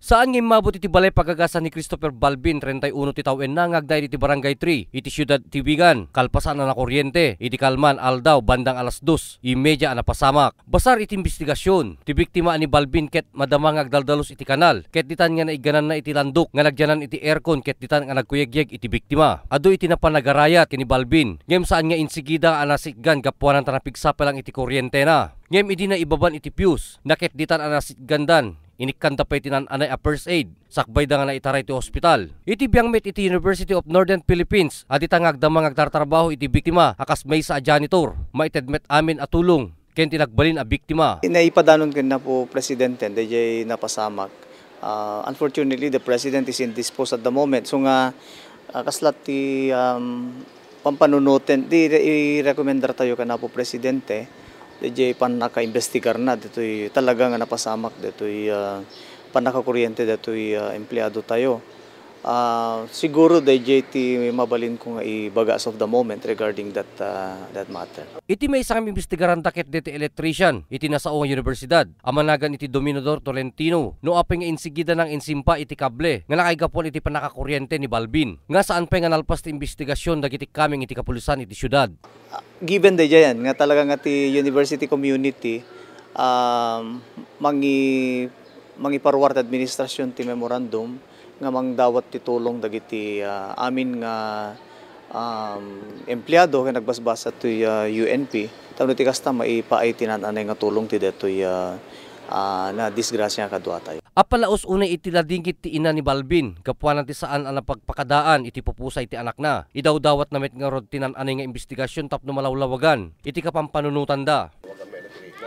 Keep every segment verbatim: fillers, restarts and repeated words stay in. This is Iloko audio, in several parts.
Saan nga immabot iti balay pagagasan ni Christopher Balbin, treinta y uno ti tawenna, nga agnaed iti Barangay three iti siudad ti Vigan, kalpasan a nakoriente iti kalman aldaw bandang alas dos y media a napasamak. Basar iti imbestigasion, ti biktima a ni Balbin ket madama nga agdaldalus iti kanal, ket ditan nga naiggananna iti landok nga nagyanan iti aircon ket ditan nga nagkuyegyeg iti biktima. Adu iti napan nagarayat ken ni Balbin, ngem saan nga insigida a nasitgan gapuanan ta napigsa pa lang iti korientena. Ngem idi naibaban iti fuse, na ket ditan a nasitgandan, inikkanda pay ti naan-anay a first aid, sakbayda nga naitaray ti ospital. Iti biang met iti University of Northern Philippines, a dita nga agdama nga agtartarbaho iti biktima a kas maysa a janitor, maited met amin a tulong ken ti nagbalin a biktima. Naipadanon ken Apo Presidente daydiay napasamak. Ah, unfortunately, the President is indisposed at the moment. So nga, ah, kasla ti, um, pampanunoten, di, i-recommendar tayo kan Apo Presidente, daydiay pannakaimbestigarna, ditoy talaga nga napasamak, ditoy, ah, pannakakoriente, ditoy, ah, empleyado tayo. Ah, siguro daydiay ti mabalinko nga ibaga as of the moment regarding that, ah, that matter. Iti maysa nga imbestigaranda ket daytoy electrician iti nasao nga universidad a managan iti Dominador Tolentino, no apay nga insigida nang insimpa iti kable nga nakaigapuan iti pannakakoriente ni Balbin, nga saan pay nga nalpas ti imbestigasion dagiti kameng iti kapulisan iti siudad. Given daydiayan nga talaga nga ti university community, um, mangi-, mangiparuar ti administrasyon ti memorandum nga mangdawat ti tulong dagiti, ah, amin nga, um, empleyado ken nagbasbasa toy, ah, U N P tapno ti kasta maipaay ti naan-anay nga tulong ti detoy, ah, ah, nadisgrasya nga kaduatayo. Apalaus unay iti ladingit ti ina ni Balbin, gapuanan ti saan a napagpakadaan iti pupusa iti anakna. Idawdawatna met ngarud ti naan-anay nga imbestigasion tapno malawlawagan iti kapampanunotan da.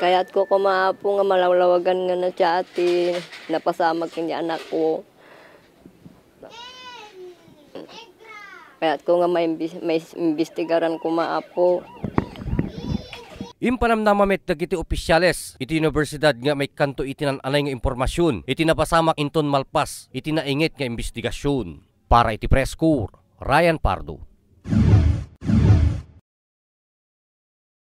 Kayatko koma, Apo, nga malawlawagan nga nasayaat ti napasamak ken ni anakko. Kayatko nga maimbis-, maimbestigaran koma, Apo. Impanamnama met dagiti opisyales iti universidad nga maikkanto iti naan-anay nga impormasion iti napasamak inton malpas iti nainget nga imbestigasion. Para iti Press Corps, Ryan Pardo.